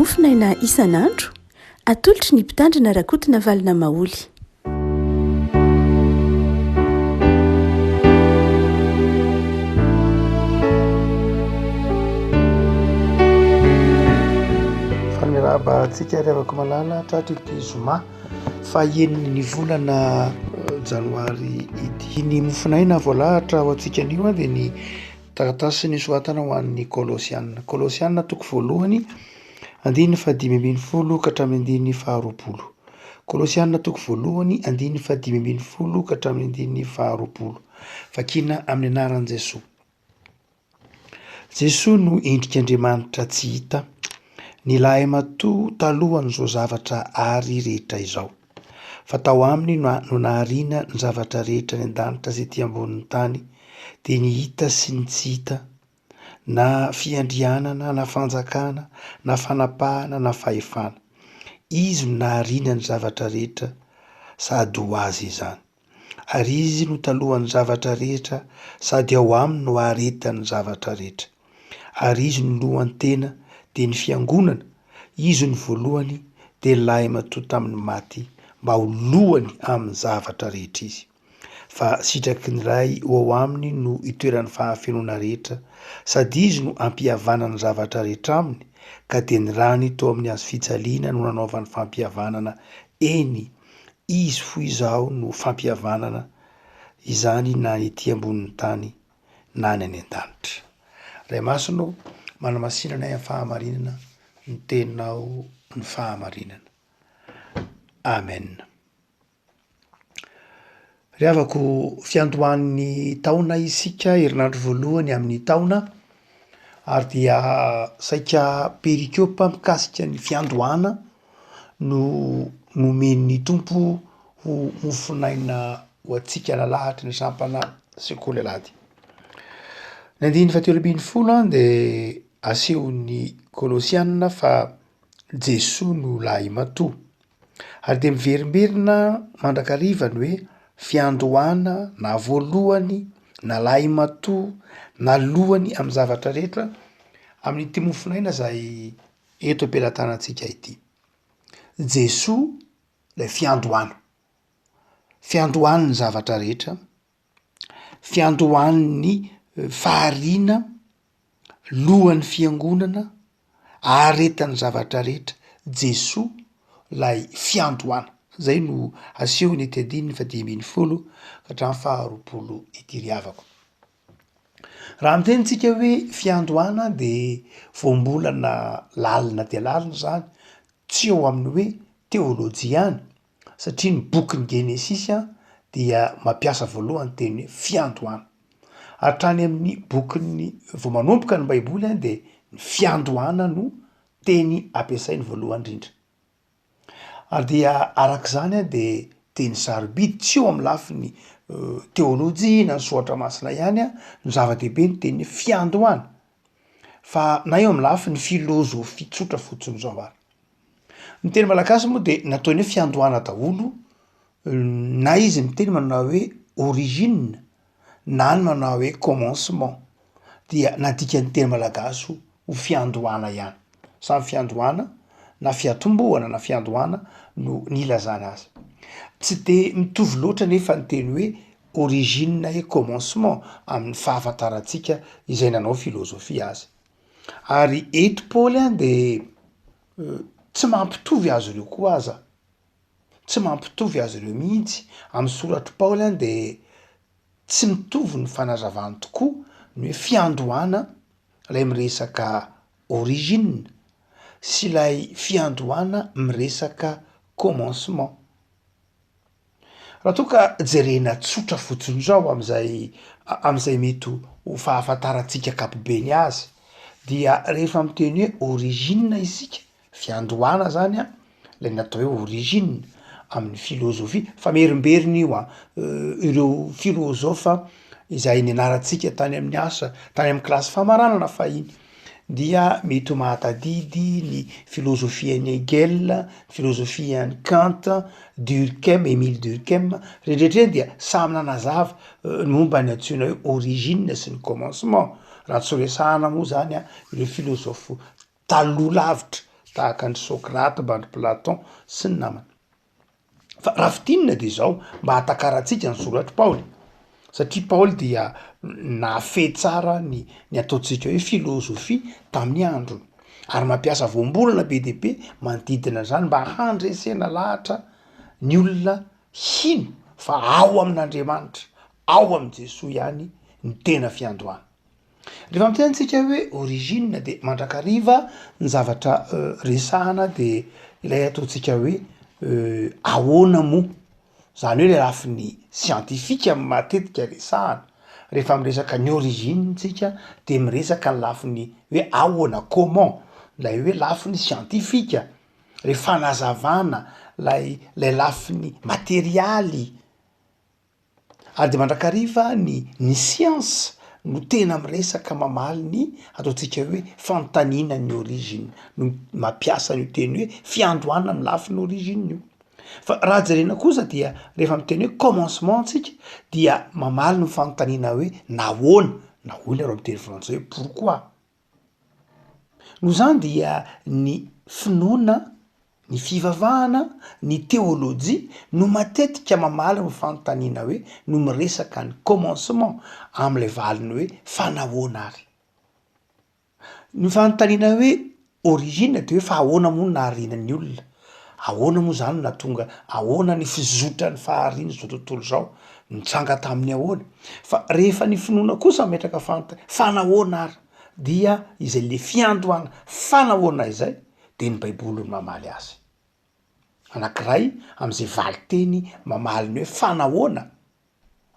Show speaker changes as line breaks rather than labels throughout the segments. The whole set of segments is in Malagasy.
Mofonaina isan'andro, atolotry ny Mpitandrina Rakotonavalona Maholy.
Faly miarahaba antsika ry havako malala tratry ity zoma fahaenin'ny volana janoary ity. Ny mofonaina voalahatra ho antsika anio dia ny Taratasy nosoratana ho an'ny Kolosiana. Kolosiana toko voalohany, andininy fahadimy ambin'ny folo ka hatramin'ny andininy faharoapolo. Kolosiana toko voalohany, andininy fahadimy ambin'ny folo ka hatramin'ny andininy faharoapolo. Vakina amin'ny anaran'i Jesoa. Jesoa no endrik'Andriamanitra tsy hita, ny lahimatoa talohan'izao zavatra àry rehetra izao. Fa tao aminy no nahariana ny zavatra rehetra any an-danitra sy ety ambonin'ny tany, dia ny hita sy ny tsy hita, na fiandrianana na fanjakana na fanapahana na fahefana. Izy no nahariana ny zavatra rehetra sady ho Azy izany. Ary Izy no talohan'ny zavatra rehetra sady ao Aminy no aharetan'ny zavatra rehetra. Ary Izy no lohan'ny tena, dia ny Fiangonana, Izy no voalohany, dia ny lahimatoa tamin'ny maty, mba ho lohany amin'ny zavatra rehetra Izy. Fa sitraky ny Ray ho ao Aminy no itoeran'ny fahafenoana rehetra, sady Izy no ampihavanana ny zavatra rehetra Aminy, ka dia ny rany teo amin'ny hazofijaliana no nanaovany fampihavanana, eny, Izy hoy izaho no fampihavanana izany na ny ety ambonin'ny tany na ny any an-danitra. Ray Masina ô, manamasina anay amin'ny fahamarinana, ny Teninao no fahamarinana. Amen. Ry havako, fiandohan'ny taona isika, herinandro voalohany amin'ny taona, ary dia saika perikopa mikasika ny fiandohana no nomen'ny Tompo ho mofonaina ho antsika nalahatry ny sampana sekoly alahady. Ny andininy fahatelo ambin'ny folo dia asehon'ny Kolosiana fa Jesoa no lahimatoa. Ary dia miverimberina mandrakariva ny hoe fiandohana na voalohany na lahimatoa na lohany amin'ny zavatra rehetra amin'ity mofonaina izay eto am-pelatanantsika ity. Jesoa ilay fiandohana, fiandohan'ny zavatra rehetra, fiandohan'ny fahariana, lohan'ny fiangonana, aharetan'ny zavatra rehetra, Jesoa lay fiandohana. Zay no asehony ety andininy faha dimy ambin'ny folo ka hatramin'ny faharoapolo ity ry havako. Raha miteny tsika hoe fiandohana de voambolana lalina dia lalina zany, tsy eo amin'ny hoe teolojia ihany satria ny bokin'ny Genesisy dia mampiasa voalohany teny hoe fiandohana. Hatrany amin'ny bokin'ny vao manomboka ny baiboly dia ny fiandohana no teny ampiasainy voalohany indrindra. Ary dia araka izany dia teny sarobidy tsy eo amin'ny lafiny teolojia na ny soratra masina ihany no zava-dehibe ny teny hoe fiandohana fa na eo amin'ny lafiny filôzôfia tsotra fotsiny izao ary. Ny teny malagasy moa dia nataony hoe fiandohana daholo na izy miteny manao hoe origine na ny manao hoe commencement dia nadikan'ny teny malagasy ho fiandohana ihany. Samy fiandohana na fiatombohana na fiandohana no nilazana azy. Tsy de mitovy loatra nefa ny teny hoe origine et commencement amin'ny fahafantarantsika izay nanao filôzôfia azy. Ary eto Paoly an de tsy mampitovy azy ireo koa aza, tsy mampitovy azy ireo mihitsy. Amin'ny soratr'i Paoly an de tsy mitovy ny fanazavany tokoa ny hoe fiandohana ilay miresaka origine sy ilay fiandohana miresaka commencement. Raha toa ka jerena tsotra fotsiny izao amin'izay amin'izay mety ho fahafantarantsika ankapobeny azy dia rehefa miteny hoe origine isika, fiandohana zany an, lay natao hoe origine amin'ny filôzôfia, famerimberina io an, ireo filôzôfa izay nianarantsika tany amin'ny asa, tany amin'ny kilasy famaranana fahiny dia mety ho mahatadidy ny filôzôfian'i Hegel, ny filôzôfian'i Kant, Durkheim, Emile Durkheim, rehetrarehetra ireny dia samy nanazava ny momba ny antsoina hoe origine sy ny commencement, raha tsy resahana moa zany an ireo filôzôfo taloha lavitra. tahaka an-dry Socrate mban-dry Platon sy ny namany. Fa raha fintinina de izao, mba hahatakarantsika ny soratr'i Paoly, satria Paoly dia nahafehy tsara ny ny ataontsika hoe filôzôfia tamin'ny androny, ary mampiasa voambolana be dia be manodidina an'izany mba handresena lahatra ny olona hino fa ao amin'Andriamanitra, ao amin'i Jesoa ihany ny tena fiandohana. Rehefa miteny tsika hoe origine de mandrakariva ny zavatra resahana de ilay ataontsika hoe ahoana moa, zany hoe le lafiny siantifika no matetika resahana, rehefa miresaka ny origine tsika de miresaka ny lafiny hoe ahoana comment, lay hoe lafiny siantifika, le fanazavana lay lay lafiny materialy. Ary dia mandrakariva ny ny siansa no tena miresaka mamaly ny ataontsika hoe fanontaniana ny origine, no mampiasa an'io teny hoe fiandohana amin'ny lafiny origine io. Fa raha jerena kosa dia rehefa miteny hoe commencement tsika dia mamaly ny fanontaniana hoe nahoana na hoy nareo amin'ny teny frantsay hoe pourquoi. Noho izany dia ny finoana, ny fivavahana, ny teolojia no matetika mamaly ny fanontaniana hoe, no miresaka ny commencement amin'ilay valiny hoe fa nahoana ary? Ny fanontaniana hoe origine dia hoe fa ahoana moa no nahariana ny olona? Ahoana moa izany no nahatonga, ahoana ny fizotran'ny fahariana izao tontolo izao? Nitsanga tamin'ny ahoana? Fa rehefa ny finoana kosa mametraka fanontaniana, fa nahoana ary? Dia izay le fiandohana fa nahoana izay de ny baiboly no mamaly azy. Anakiray am'izay valinteny mamaly ny hoe fa nahoana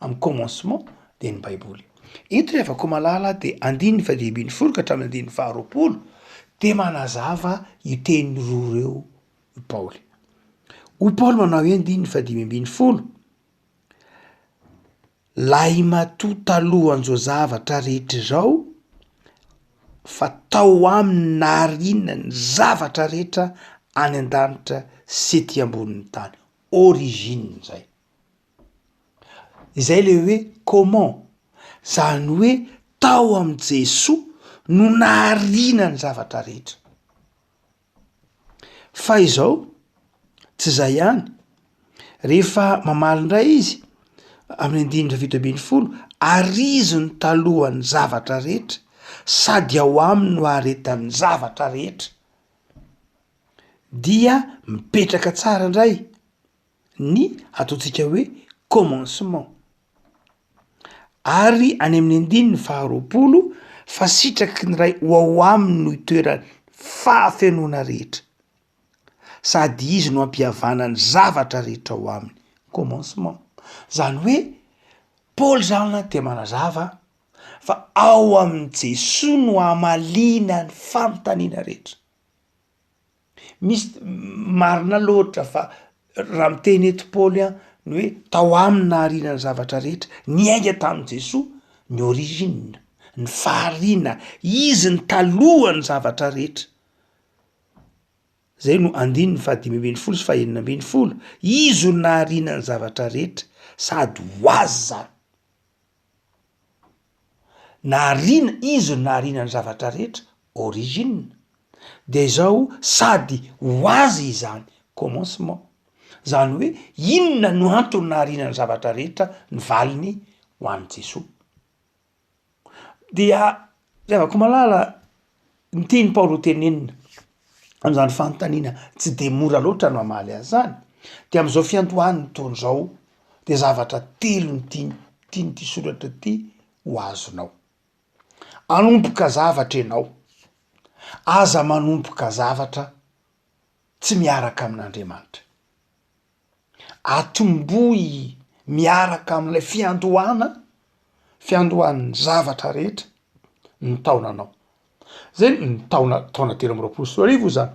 am commencement de ny baiboly. Eto ry havako malala de andininy faha-15 ka hatramin'ny andininy faha-20 de manazava io teny roa ireo i Paoly. Hoy Paoly manao hoe andininy faha-15, Lahimatoa talohan'izao zavatra rehetra izao fa tao aminy nahariana ny zavatra rehetra any an-danitra sy ety ambonin'ny tany, origine zay. Izay le hoe comment, zany hoe tao amin'i Jesoa no nahariana ny zavatra rehetra. Fa izao, tsy izay ihany, rehefa mamaly indray izy amin'ny andininy faha-17, ary izy no talohan'ny zavatra rehetra, sady ao aminy no aharetan'ny zavatra rehetra, dia mipetraka tsara indray ny ataontsika hoe commencement. Ary any amin'ny andininy faharoapolo, fa sitraky ny Ray ho ao aminy no itoeran'ny fahafenoana rehetra, sady Izy no hampihavana ny zavatra rehetra ao aminy, commencement. Zany hoe Paoly zany dia manazava fa ao amin'i Jesoa no hamaliana ny fanontaniana rehetra. Misy, marina loatra fa raha miteny eto Paoly an, ny hoe tao aminy nahariana ny zavatra rehetra, niainga tamin'i Jesoa ny origine, ny fahariana, izy ny talohan'ny zavatra rehetra, zay no andininy faha-15 sy faha-16, izy no nahariana ny zavatra rehetra sady ho azy zany. Nahariana, izy no nahariana ny zavatra rehetra, origine, dia izao sady ho azy izany, commencement. Izany hoe inona no antony nahariana ny zavatra rehetra, ny valiny ho an'i Jesoa. Dia ry havako malala, ny tian'i Paoly ho tenenina amin'izany fanontaniana tsy dia mora loatra ny mamaly azy izany, dia amin'izao fiandohan'ny taona izao dia zavatra telo no tiany tian'ity soratra ity ho azonao. Hanomboka zavatra ianao, aza manomboka zavatra tsy miaraka amin'Andriamanitra. Atombohy miaraka amin'ilay fiandohana, fiandohan'ny zavatra rehetra ny taonanao. Zay ny taona taona 2023 zany.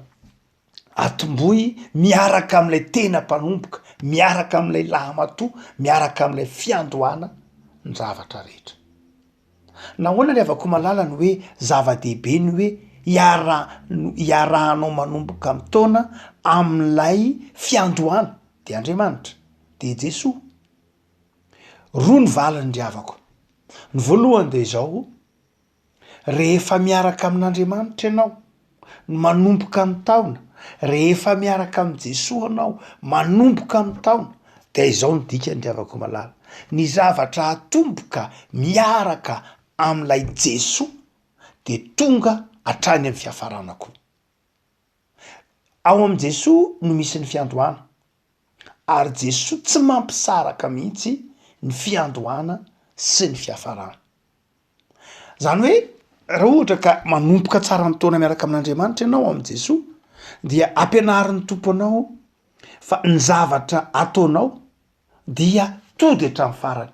Atombohy miaraka amin'ilay tena mpanomboka, miaraka amin'ilay lahimatoa, miaraka amin'ilay fiandohana ny zavatra rehetra. Nahoana ry havako malala no hoe zava-dehibe ny hoe hiara- hiarahanao manomboka ny taona amin'ilay fiandohana, dia Andriamanitra, dia Jesoa? Roa ny valiny ry havako. Ny voalohany dia izao, rehefa miaraka amin'Andriamanitra ianao, Ny manomboka ny taona, rehefa miaraka amin'i Jesoa anao manomboka ny taona dia izao no dikany ry havako malala, ny zavatra atomboka miaraka amin'ilay Jesoa dia tonga hatrany amin'ny fiafarana koa. Ao amin'i Jesoa no misy ny fiandohana, ary Jesoa tsy mampisaraka mihitsy ny fiandohana sy ny fiafarana. Zany hoe raha ohatra ka manomboka tsara ny taona miaraka amin'Andriamanitra ianao ao amin'i Jesoa dia ampianarin'ny Tompo anao fa ny zavatra ataonao dia tody hatramin'ny farany.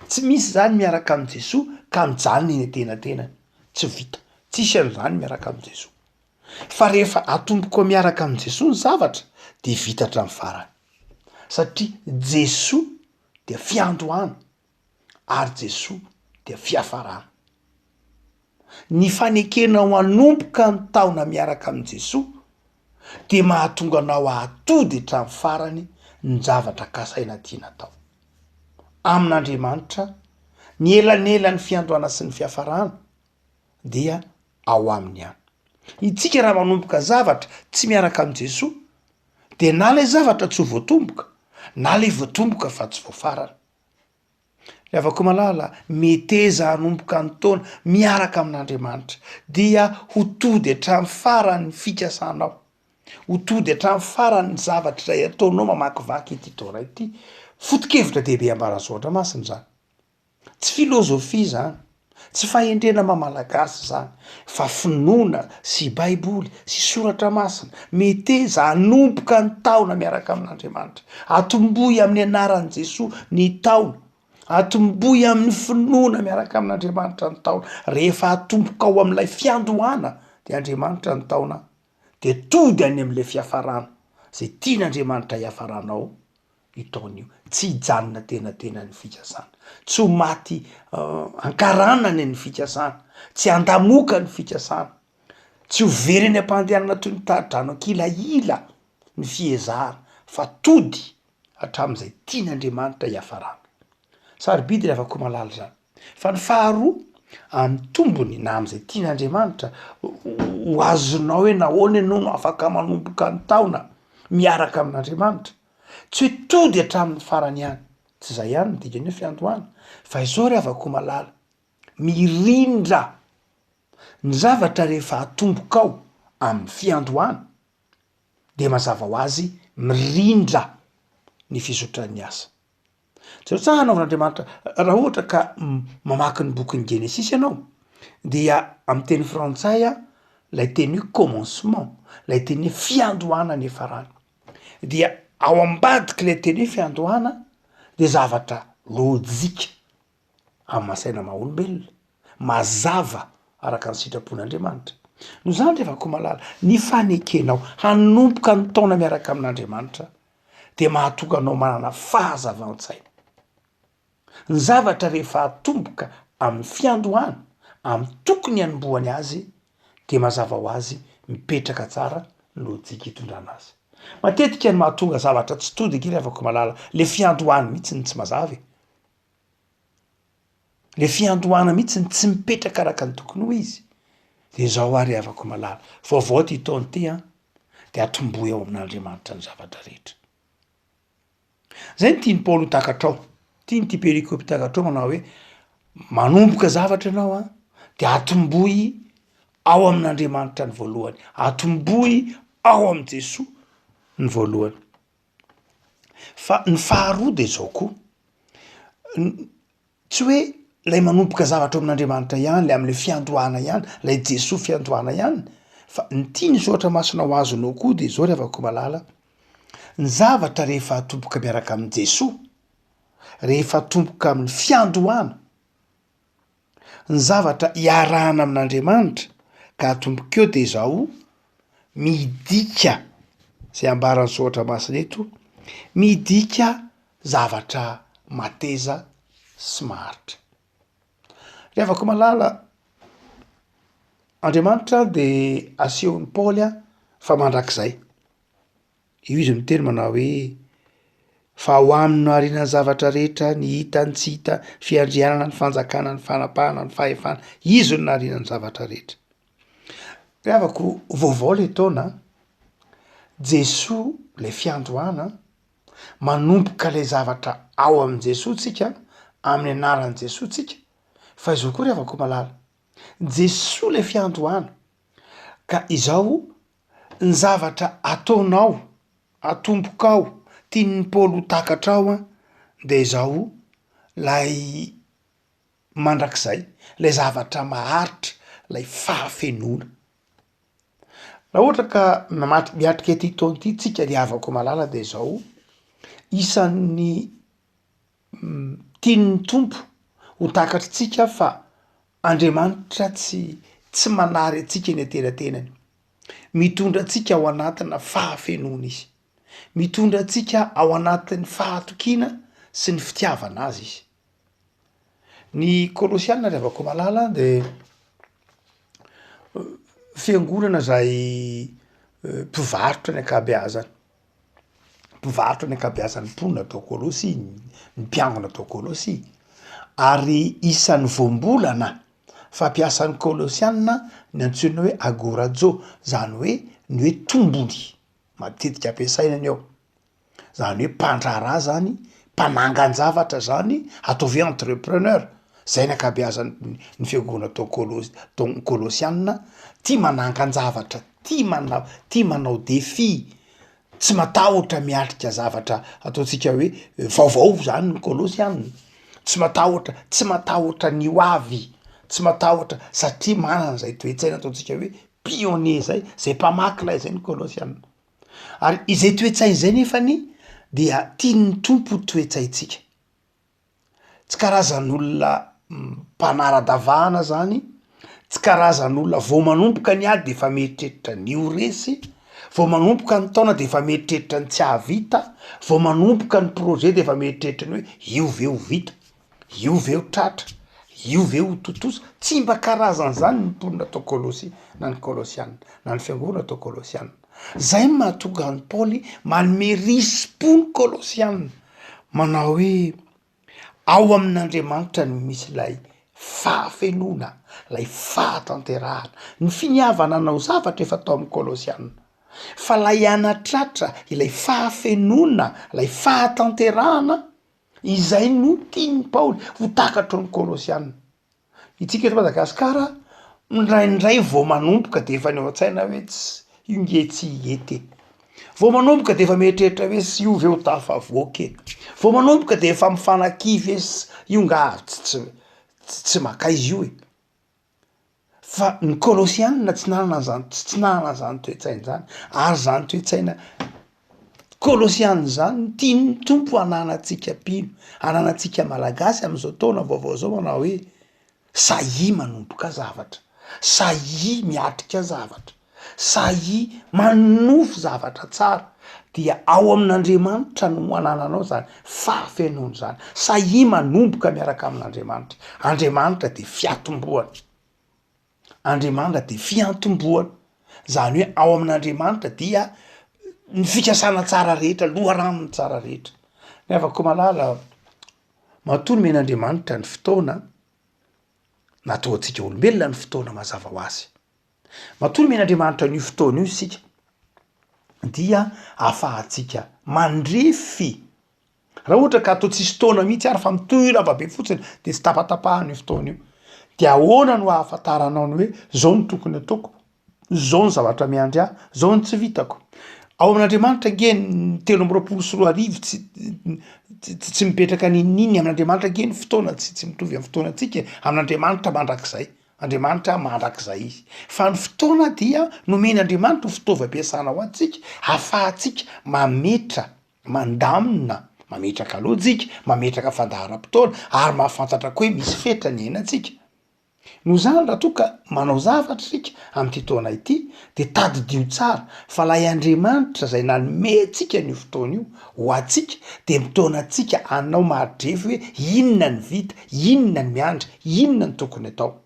Tsy misy zany miaraka amin'i Jesoa ka mijanona eny antenatenany, tsy vita, tsisy an'izany miaraka amin'i Jesoa. Fa rehefa atomboko miaraka amin'i Jesoa ny zavatra dia vita hatramin'ny farany. Satria Jesoa dia fiandohana ary Jesoa dia fiafarana. Ny fanekenao hanomboka ny taona miaraka amin'i Jesoa dia mahatonga anao hahatody hatramin'ny farany ny zavatra kasaina tiana atao. Amin'Andriamanitra, ny elanelan'ny fiandohana sy ny fiafarana dia ao aminy ihany. Itsika raha manomboka zavatra tsy miaraka amin'i Jesoa dia na ilay zavatra tsy ho voatomboka na ilay voatomboka fa tsy voafarana. Ry havako malala, meteza hanomboka ny taona miaraka amin'Andriamanitra, dia ho tody hatramin'ny farany ny fikasanao, ho tody hatramin'ny farany ny zavatra izay ataonao mamakivaky ity taona ity. Foto-kevitra dehibe ambaran'ny Soratra Masina izany. Tsy filozofia izany, tsy fahendrena maha malagasy izany, fa finoana sy baiboly sy soratra masina. Meteza hanomboka ny taona miaraka amin'Andriamanitra. Atombohy amin'ny anaran'i Jesoa ny taona. Atombohy amin'ny finoana miaraka amin'Andriamanitra ny taona. Rehefa atomboka ao amin'ilay fiandohana dia Andriamanitra ny taona dia tody any amin'ilay fiafarana izay tian'Andriamanitra hiafaranao io taona io. Tsy hijanona tenatena ny fikasana. Tsy ho maty ankaranany ny fikasana. Tsy handamoka ny fikasana. Tsy ho very eny am-pandehanana toy ny tari-drano an-kilahila ny fiezahana fa tody hatramin'izay tian'Andriamanitra hiafarana. Sarobidy ry havako malala izany. Fa ny faharoa, amin'ny tombony na amin'izay tian'Andriamanitra ho azonao hoe nahoana ianao no afaka manomboka ny taona miaraka amin'Andriamanitra. Tsy hoe tody hatramin'ny farany ihany, tsy izay ihany no dikan'ny hoe fiandohana, fa izao ry havako malala, mirindra ny zavatra rehefa atombokao amin'ny fiandohana dia mazava ho azy mirindra ny fizotran'ny asa. Jereo tsara hanaovan'Andriamanitra, raha ohatra ka mamaky ny bokin'ny Genesisy ianao dia amin'ny teny frantsay ilay teny hoe commencement, ilay teny hoe fiandohana niafarana. Dia ao ambadik'ilay teny hoe fiandohana dia zavatra lojika amin'ny maha saina maha olombelona, mazava araka ny sitrapon'Andriamanitra. Noho izany ry havako malala, ny fanekenao hanomboka ny taona miaraka amin'Andriamanitra dia mahatonga anao manana fahazavan-tsaina. Ny zavatra rehefa atomboka amin'ny fiandohana, amin'ny tokony hanombohany azy, dia mazava ho azy mipetraka tsara ny lojika itondrana azy. Matetika ny mahatonga zavatra tsy tody ange ry havako malala, le fiandohany mihitsy no tsy mazava e. Le fiandohana mihitsy no tsy mipetraka araka ny tokony ho izy. De zao ary havako malala, vaovao ty taona ty an, de atombohy ao amin'Andriamanitra ny zavatra rehetra. Zay no tian'i Paoly ho takatrao, tian'ity perikope takatrao manao hoe manomboka zavatra ianao an, de atombohy ao amin'Andriamanitra ny voalohany, atombohy ao amin'i Jesoa ny voalohany. Fa ny faharoa de zao koa, tsy hoe lay manomboka zavatra ao amin'Andriamanitra ihany, le am'le fiandohana ihany, lay Jesoa fiandohana ihany, fa ny tian'ny soratra masina ho azonao koa de zao ry havako malala, ny zavatra rehefa atomboka miaraka amin'i Jesoa, rehefa atomboka amin'ny fiandohana, Ny zavatra iarahana amin'Andriamanitra ka atomboka eo dia izao, midika izay ambaran'ny soratra masina eto, midika zavatra mateza sy maharitra. Ry havako malala, Andriamanitra dia asehon'i Paoly fa mandrakizay. Io izy miteny manao hoe, Fa ao aminy no ahariana ny zavatra rehetra, ny hita, ny tsy hita, ny fiandrianana, ny fanjakana, ny fanapahana, ny fahefana. Izy no nahariana ny zavatra rehetra. Ry havako, vaovao le taona an, Jesoa le fiandohana an, manomboka le zavatra ao amin'i Jesoa tsika, amin'ny anaran'i Jesoa tsika, fa izao koa ry havako malala, Jesoa le fiandohana, ka izao ny zavatra ataonao, atombokao, tian'i Paoly ho takatrao an, de izao lay mandrakizay, ilay zavatra maharitra, ilay fahafenoana. Raha ohatra ka mamaky miatrika ity taona ity tsika ry havako malala de zao, isan'ny tian'ny Tompo ho takatritsika fa Andriamanitra tsy tsy manary antsika eny an-tenatenany, mitondra antsika ao anatina fahafenoana izy, mitondra antsika ao anatin'ny fahatokiana sy ny fitiavana azy izy. Ny Kolosiana ry havako malala de fiangonana zay mpivarotra ny ankabeazany, mpivarotra ny ankabeazan'ny mponina tao Kôlôsy, ny mpiangona tao Kôlôsy, ary isan'ny voambolana fampiasan'ny Kôlôsiana ny antsoina hoe agôrajô, zany hoe ny hoe tombony, matetika ampiasaina ny ao. Zany hoe mpandraharaha zany, mpanangan-javatra zany, ataovy hoe entrepreneur, zay ny ankabeazan'ny ny fiangonana tao Kôlôsy tao Kôlôsiana, tia manangan-javatra, tia mana- tia manao défi, tsy matahotra miatrika zavatra ataontsika hoe vaovao zany ny Kôlôsiana, tsy matahotra, tsy matahotra ny ho avy, tsy matahotra satria manana zay toe-tsaina ataontsika hoe pionnier zay, zay mpamaky lay zay ny Kôlôsiana. Ary izay toe-tsaina izay nefany dia tian'ny Tompo ho toe-tsaintsika. Tsy karazan'olona mpanara-davahana zany, tsy karazan'olona vao manomboka ny ady de efa mieritreritra ny ho resy, vao manomboka ny taona de efa mieritreritra ny tsy hahavita, vao manomboka ny projet de efa mieritreritra ny hoe io ve ho vita? Io ve ho tratra? Io ve ho tontosa? Tsy mba karazan'izany ny mponina tao Kolosia, na ny Kolosiana, na ny fiangonana tao Kolosiana. Zay no mahatonga an'i Paoly manome risi-po ny Kolosiana, manao hoe, Ao amin'Andriamanitra no misy ilay fahafenoana, ilay fahatanterahana. Ny finiavana hanao zavatra efa tao amin'ny Kolosiana, fa ilay hanatratra ilay fahafenoana, ilay fahatanterahana, Izay no tian'i Paoly ho takatry ny Kolosiana. Itsika eto Madagasikara, indraindray vao manomboka de efa ny ao an-tsaina hoe ts, io nge tsy hety e. Vao manomboka de efa mieritreritra hoe s io ve ho tafavoaka e. Vao manomboka de efa mifanakivy hoe s io nga tsy tsy tsy makaiza io e. Fa ny Kolosiana tsy nanana an'izany tsy nanana an'izany toe-tsaina izany, ary izany toe-tsaina Kolosiana izany no tian'ny Tompo hananantsika mpino, hananantsika Malagasy amin'izao taona vaovao izao manao hoe sahia manomboka zavatra, sahia miatrika zavatra, sahia manonofy zavatra tsara, dia ao amin'Andriamanitra no hanananao izany fahafenoana izany, sahia manomboka miaraka amin'Andriamanitra, Andriamanitra dia fiatombohana, Andriamanitra dia fiantombohana, zany hoe ao amin'Andriamanitra dia ny fikasana tsara rehetra, loharanon'ny tsara rehetra, ny havako malala, matoa nomen'Andriamanitra ny fotoana, natao antsika olombelona ny fotoana mazava ho azy. Matoa nomen'Andriamanitra an'io fotoana io isika dia ahafahantsika mandrefy. Raha ohatra ka atao tsisy taona mihitsy ary fa mitohy lavabe fotsiny de tsy tapatapahana io fotoana io. De ahoana no ahafantaranao ny hoe zao no tokony ataoko, zao ny zavatra miandry ahy, zao ny tsy vitako. Ao amin'Andriamanitra ange ny 2023 tsy tsy mipetraka n'inon'inona, amin'Andriamanitra ange ny fotoana tsy tsy mitovy amin'ny fotoanantsika e, amin'Andriamanitra mandrakizay. Andriamanitra mandrakizay izy. Fa ny fotoana dia nomen'Andriamanitra ho fitaovam-piasana ho antsika, ahafahantsika mametra, mandamina, mametraka lojika, mametraka fandaharam-potoana, ary mahafantatra koa hoe misy fetra ny iainantsika. Noho izany raha toa ka manao zavatra isika amin'ity taona ity dia tadidio tsara fa ilay Andriamanitra izay nanome antsika an'io fotoana io ho antsika dia mitaona antsika hanao maridrefy hoe inona ny vita, inona ny miandry, inona no tokony atao.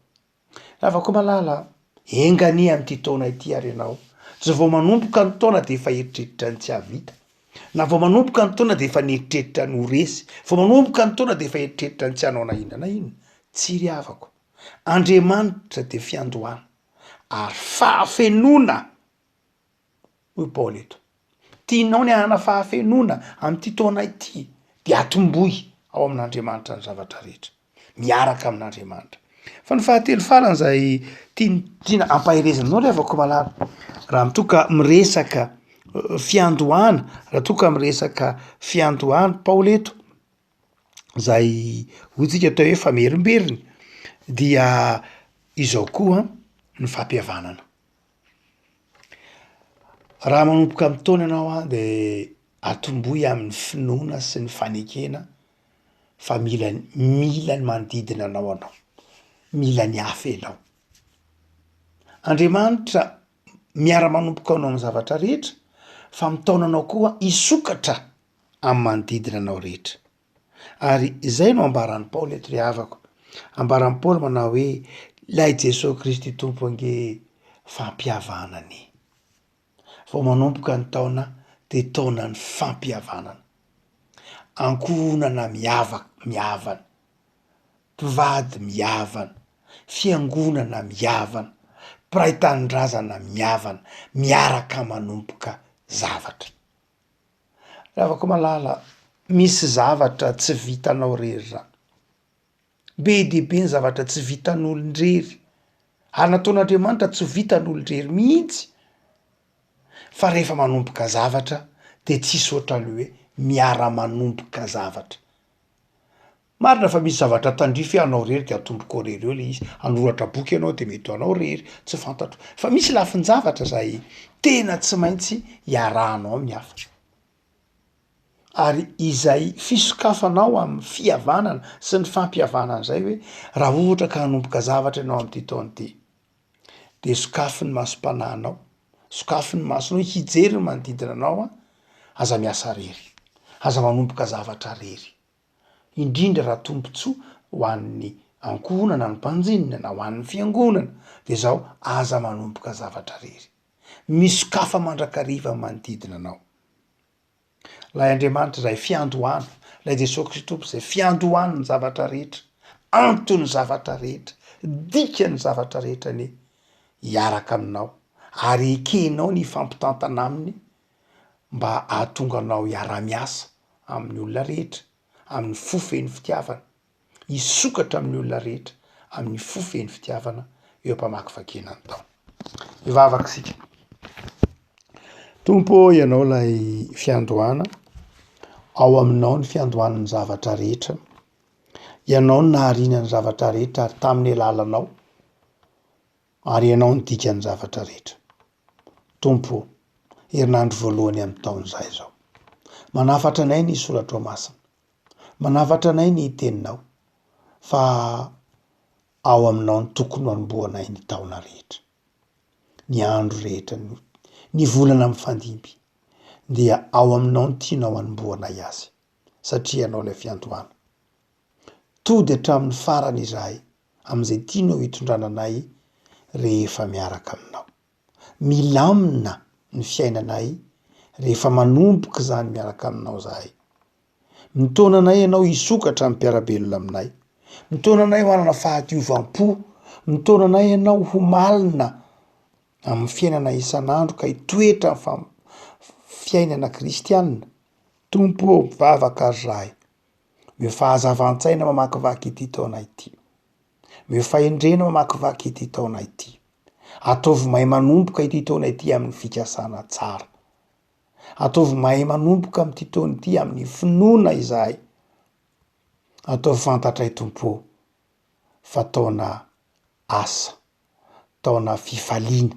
Ravakomalala a, enga anie amin'ity taona ity ary ianao tsy vao manomboka ny taona dia efa eritreritra ny tsy hahavita, na vao manomboka ny taona dia efa nieritreritra ny ho resy, vao manomboka ny taona dia efa eritreritra ny tsy hanao na inona na inona. Tsia ry havako, Andriamanitra dia fiandohana. Ary fahafenoana, hoy Paoly eto. Tianao ny hanana fahafenoana amin'ity taona ity, dia atombohy ao amin'Andriamanitra ny zavatra rehetra. Miaraka amin'Andriamanitra. Fa ny fahatelo farany izay tian- tiana ampaherezana anao ry havako malala, raha toa ka miresaka fiandohana, raha toa ka miresaka fiandohana Paoly eto, zay hoy tsika atao hoe famerimberiny dia izao koa ny fampihavanana. Raha manomboka mitaona ianao an de atombohy amin'ny finoana sy ny fanekena fa mila mila ny manodidina anao anao, mila ny hafa ianao. Andriamanitra miara-manomboka anao amin'ny zavatra rehetra fa mitaona anao koa hisokatra amin'ny manodidina anao rehetra. Ary izay no ambaran'i Paoly eto ry havako. Ambaran'i Paoly manao hoe, Ilay Jesoa Kristy Tompo ange fampihavanana e. Vao manomboka ny taona dia taonan'ny fampihavanana. Ankohonana miavaka, mihavana, mpivady mihavana, fiangonana mihavana, mpiray tanindrazana mihavana, miaraka manomboka zavatra. Ry havako malala, misy zavatra tsy vitanao rery zany. Be dia be ny zavatra tsy vitan'olon-drery, ary nataon'Andriamanitra tsy ho vitan'olon-drery mihitsy. Fa rehefa manomboka zavatra de tsisy ohatran'ny hoe miara-manomboka zavatra. Marina fa misy zavatra tandrify hoe anao rery de atombokao rery eo le izy, hanoratra boky ianao de mety ho anao rery, tsy fantatro. Fa misy lafin-javatra zay tena tsy maintsy iarahanao amin'ny hafa. Ary izay fisokafanao amin'ny fihavanana sy ny fampihavanana zay hoe raha ohatra ka hanomboka zavatra ianao am'ty taona ity, de sokafy ny masom-panahinao, sokafy ny masonao hijery ny manodidina anao an, aza miasa rery, aza manomboka zavatra rery. Indrindra raha tombontsoa ho an'ny ankohonana ny mpanjinina na ho an'ny fiangonana de zao aza manomboka zavatra rery. Misokafa mandrakariva ny manodidina anao. Ilay Andriamanitra izay fiandohana, ilay Jesoa Kristy Tompo izay fiandohan'ny zavatra rehetra, anton'ny zavatra rehetra, dikan'ny zavatra rehetra anie hiaraka aminao ary ekenao ny hifampitantana aminy mba hahatonga anao hiara-miasa amin'ny olona rehetra amin'ny fo feno fitiavana, hisokatra amin'ny olona rehetra amin'ny fo feno fitiavana eo am-pamakivakiana ny taona. Hivavaka isika. Tompo ô, Ianao ilay fiandohana, ao aminao ny fiandohan'ny zavatra rehetra. Ianao no nahariana ny zavatra rehetra ary tamin'ny alalanao ary Ianao no dikan'ny zavatra rehetra. Tompo ô, herinandro voalohany amin'ny taona izahay izao. Manafatra anay ny soratrao masina. Manafatra anay ny teninao fa ao aminao no tokony hanombohanay ny taona rehetra. Ny andro rehetra, ny volana mifandimby dia ao aminao no tianao hanombohanay azy satria ianao ilay fiandohana. Tody hatramin'ny farany izahay amin'izay tianao hitondrana anay rehefa miaraka aminao. Milamina ny fiainanay rehefa manomboka izany miaraka aminao izahay. Mitaona anay ianao hisokatra amin'ny mpiara-belona aminay. Mitaona anay ho hanana fahadiovam-po. Mitaona anay ianao ho malina amin'ny fiainana isan'andro ka hitoetra amin'ny fiainana kristiana. Tompo ô, mivavaka ry Ray. Omeo fahazavan-tsaina mamakivaky ity taona ity. Omeo fahendrena mamakivaky ity taona ity. Ataovy mahay manomboka ity taona ity amin'ny fikasana tsara. Ataovy mahay manomboka amin'ity taona ity amin'ny finoana izahay. Ataovy fantatray Tompo ô fa taona asa, taona fifaliana,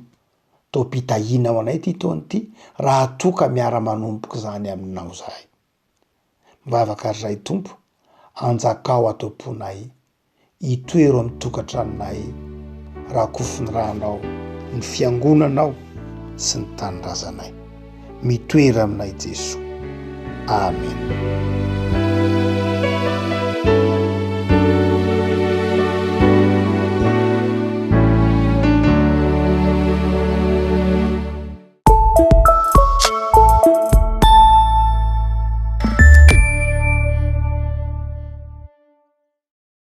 taom-pitahiana ho anay ity taona ity raha toa ka miara-manomboka izany aminao izahay. Mivavaka ry Ray Tompo, anjakao ato am-ponay, itoero amin'ny tokantranonay, rakofy ny ranao, ny fiangonanao sy ny tanindrazanay. Mitoera aminay Jesoa. Amen.